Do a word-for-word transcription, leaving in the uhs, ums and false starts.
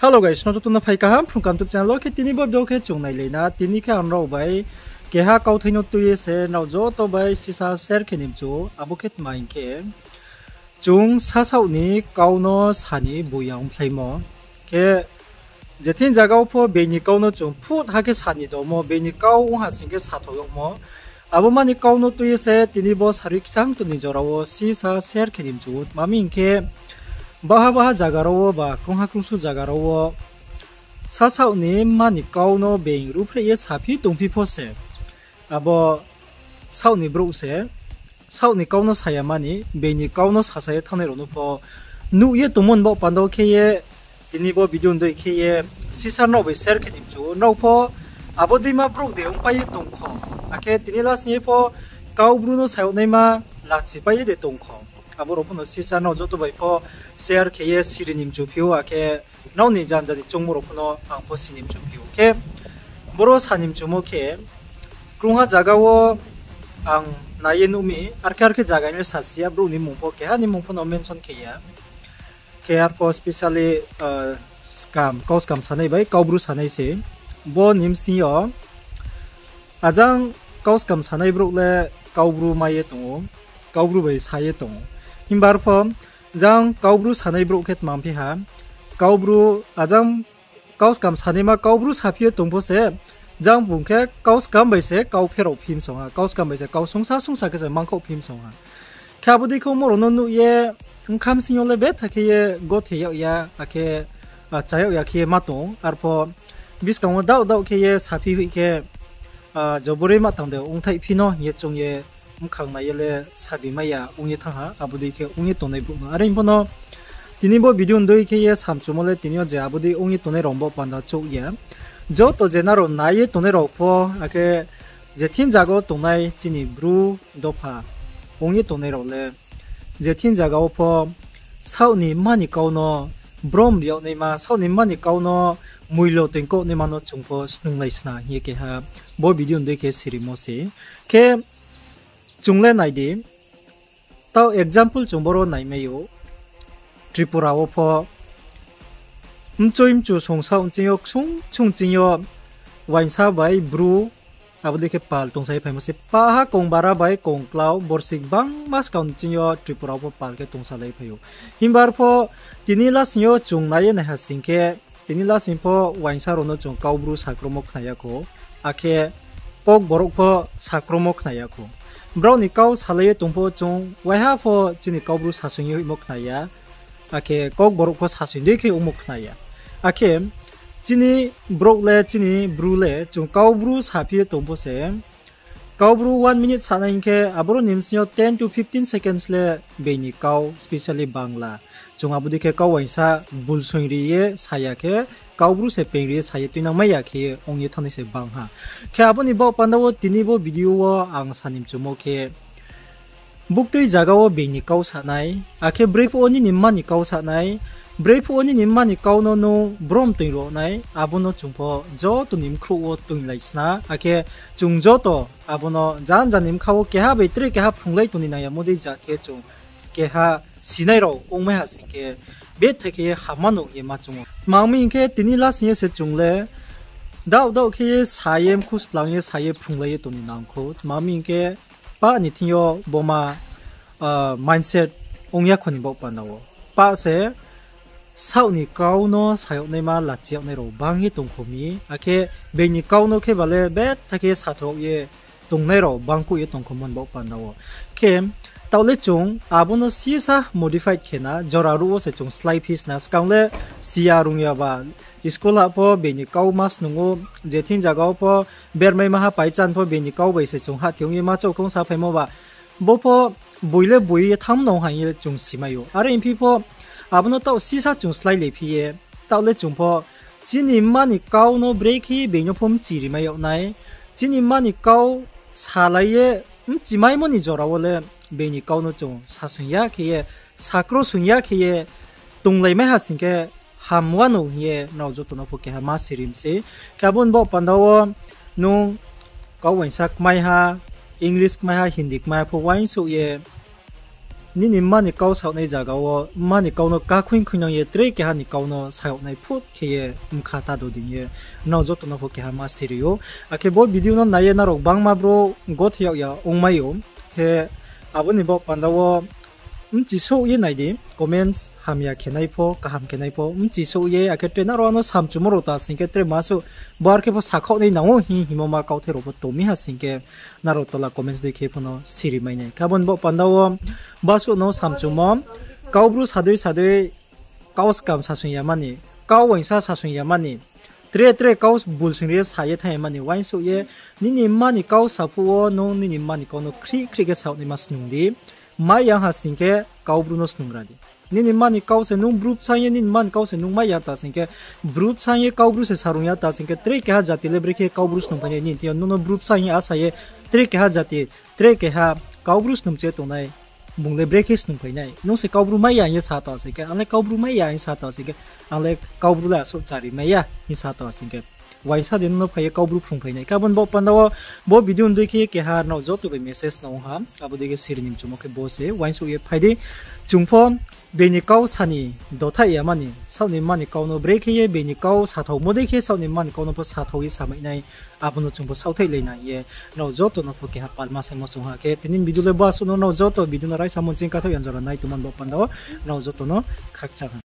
Hello guys, nrao joto no phai kaham Phrung Kaham YouTube channel wo. Khe tini bo video khe chung nailai na, tini khe ang nrao bai keha kauthai no tui ye se nrao joto bai sisa share khe ni mchu, abo khe tma hing khe, chung sasaoh ni kau no sa ni boi ya ongphlaimo. Khe je thing zaga wo pho being ni kau no chung phut ha khe sa ni domo, being ni kau ong ha sing khe sathao yagmo. Abo mani kau no tui ye se tini bo sarui kchang tong ni jora wo sisa share khe ni mchu ou. Tma hing khe, baha baha zaga rao wo ba krungha krungsu zaga rao wo sasaoh ni mani kau no being ruhphreh ye saphi tongphi pho se, abo saoh ni brouh se saoh ni kau no sa ya mani, being ni kau no sasa ye thanngnai rao no pho nuh ye tongmo ni baoh panda wo khe ye, tini bo video ni dei khe ye sisa nrao bai share khe ni mchu ou. Nrao pho abo deima brouh de ongpai ye tong kho, akhe tini lasing ye pho Kaubru no sa yag naima lachipai ye de tong kho, abo rao pho no sisa nrao joto bai pho share khe ye siri ni mchuphi ou, akhe nrao ni janja ni choungmo rao pho no ang pho si ni mchuphi ou. Khe boro sa ni mchumo khe, krungha zaga wo ang nai ye nuh mi, arkhe arkhe zaga ni le sasi ya, brouh ni mmung pho keha ni mmung pho no mention khe ya. Khe arpho specially, kau skam sanai bai Kaubru sanai se. Bo ni bsing yo ajang kau skam sanai brouh le Kaubru mai ye tong ou, Kaubru bai sa ye tong ou. Himba arpho jang Kaubru sanai brouh khe tma phi ha, Kaubru, ajang kau skam sanaima Kaubru saphi ye tong pho se, jang bung khe kau skam bai se kau pherao phi msong ha, kau skam bai se kau sungsa sungsa khe se mangkhaoh phi msong ha. Khe abo dei khe ongmo rao no nuh ye, bkha bsing yo le betha khe ye gothe yag ya, akhe, cha yag ya khe ye ma tong ou. Arpho buskang wo daoh daoh khe ye saphi hoih khe, jobori ma tang de ongthaihphi no hing ye choung ye, bkhang nai ye le sabi mai ya ong ye thanng ha, abo dei khe ong ye tongnai brouh no. Are pho no tini bo video ni dei khe ye samchumo le tini yo je abo dei ong ye tongnai rao bo panda chouh ya. Joto je nrao nai ye tongnai rao pho, akhe je thing zaga wo tongnai chini Bru dopha ong ye tongnai rao le, je thing zaga wo pho saoh ni mma ni kau no brom ri yag naima, saoh ni mma ni kau no moilo toing kouh naima no chung pho snunglai sna hing ye keha bo video ni dei khe sirimo se. Khe chung le nai di, tao example chung boro naimai ou, Tripura wo pho mchoi mchu songsa ongching yo, ksung ksung ching yo, uaingsa bai Bru, abo dei khe pal tongsa ye phaimo se, paha kongbara bai kongklau, borsik bangma skang ching yo Tripura wo pho pal khe tongsalai phai ou. Himba arpho tini lasing yo chung nai ye naiha sing khe, tini lasing pho uaingsa rao no chung Kaubru sakromo khna ya kho, akhe Kokborok pho sakromo khna ya kho. Brao ni kau salai ye tong pho chung waiha pho chini Kaubru sasoing ye hoihmo khna ya, akhe Kokborok pho sasoing dei khe ongmo khna ya. Akhe chini brouh le, chini Bru le chung Kaubru saphi ye tong pho se, Kaubru one minute sanai hing khe, aboro ni bsing yo ten to fifteen seconds le being ni kau, specially Bangla. Chung abo dei khe kau uaingsa bulsoing ri ye sa ya khe, Kaubru se peing ri ye sa ye tuinang mai ya khe ye ong ye thanngnai se bang ha. Khe abo ni baoh panda wo tini bo video wo ang sa ni mchumo khe, buktui zaga wo being ni kau sanai, akhe brephuh wo nini mma ni kau sanai, brephuh wo nini mma ni kau no nung brom toing ro nai, abo no chung pho joto ni bkhrouh wo toinglai sna, akhe chung joto abo no janja ni bkha wo keha bai tre keha phrunglai tong ni nang ya mo dei ja khe chung keha sinai rao ongmai ha sing khe, bethai khe ye hamma no hing ye ma chung ou. Tma hing khe tini lasing ye se chung le daoh daoh khe ye sa ye, mkhu splang ye sa ye phrunglai ye tong ni nang kho. Tma hing khe pah ni thing yo bo ma, mindset ong ya kho ni baoh panda wo. Pah se saoh ni kau no sa yag naima, lachi yag nai rao bang ye tong kho mi, akhe being ni kau no khe ba le bethai khe ye satho ye tongnai rao bang kouh ye tong kho mo ni baoh panda wo. Khe taoh le chung abo no sisa modified khe na, jora ruh wo se chung slái phi sna. Skang le si ya rung ya ba, school ha pho being ni kau ma snung ou, je thing zaga wo pho bermai maha paichan pho being ni kau bai se chung hahthi ong ye ma chouh khe ong saphaimo ba, bo pho boi le boi ye thanng no hing ye chung simai ou. Are phi pho abo no taoh sisa chung slái le phi ye, taoh le chung pho chini mma ni kau no brekhe being no pho mchi rimai yag nai, chini mma ni kau salai ye mchimaimo ni jora wo le being ni kau no chung sasoing ya khe ye, sakro soing ya khe ye tonglaimai ha sing khe ham wanou hing ye nrao joto no pho keha ma sirim se. Khe abo ni baoh panda wo nung kau uaingsa kmai ha, English kmai ha, Hindi kmai ha pho uaingsouh ye nini mma ni kau saohnai zaga wo mma ni kau no kakhuing khuinang ye tre keha ni kau no saohnai phut khe ye bkha ta do ding ye nrao joto no pho keha ma siri ou. Akhe bo video no nai ye nrao gbangma brouh gothe yag ya ongmai ou. Khe abo ni baoh panda wo bchi souh ye nai di, comments hamya khe nai pho, kaham khe nai pho, bchi souh ye, akhe tre nrao ano samchumo rao ta sing khe tre ma suh, bo ar khe pho sakhaoh nai nang ou hing hingmo ma kauthai rao pho tong mi ha sing khe, nrao tola comments dei khe pho no siri mai nai. Khe abo ni baoh panda wo, ba suh no samchumo, kau Bru sa dei sa dei, kau skam sasung ya mani, kau uaingsa sasung ya mani, tre tre kau bulsing ri ye sa ye thanng ya mani, uaingsouh ye, nini mma ni kau sa phuh wo nung nini mma ni kau no khrih khrih khe saohnaima snung di. Mai ya ha sing khe kau Bru no snung ra di. Nini mma ni kau se nung Bru bsa ye, nini mma ni kau se nung mai ya ta sing khe, Bru bsa ye kau Bru se sarung ya ta sing khe, tre keha jati le brekhe kau Bru snung phai nai, nini thing yo nung no Bru bsa ye asa ye, tre keha jati, tre keha kau Bru snung che tongnai, bung le brekhe snung phai nai. Nung se kau Bru mai ya hing ye sa tong sing khe, ang le kau Bru mai ya hing sa tong sing khe, ang le kau Bru le asuh chari mai ya hing sa tong sing khe, uaingsa de nung no phai ye kau Bru phrung phai nai. Khe abo ni baoh panda wo, bo video ni dei khe keha nrao joto bai message no ong ha, abo dei khe siri ni mchumo khe bo se, uaingsouh ye phai di. Chung pho bini kau sa ni dothaih ya mani, saoh ni mma ni kau no brekhe ye bini kau sathaomo dei khe saoh ni mma ni kau no pho sathao ye samai nai, abo no chung pho saohthaih lai nai ye, nrao joto no pho keha palma saimo song ha. Khe tini video le bo asuh no, nrao joto video no raisa mo ching kathaoh ya jora nai tongmo ni baoh panda wo, nrao joto no khakchang ha.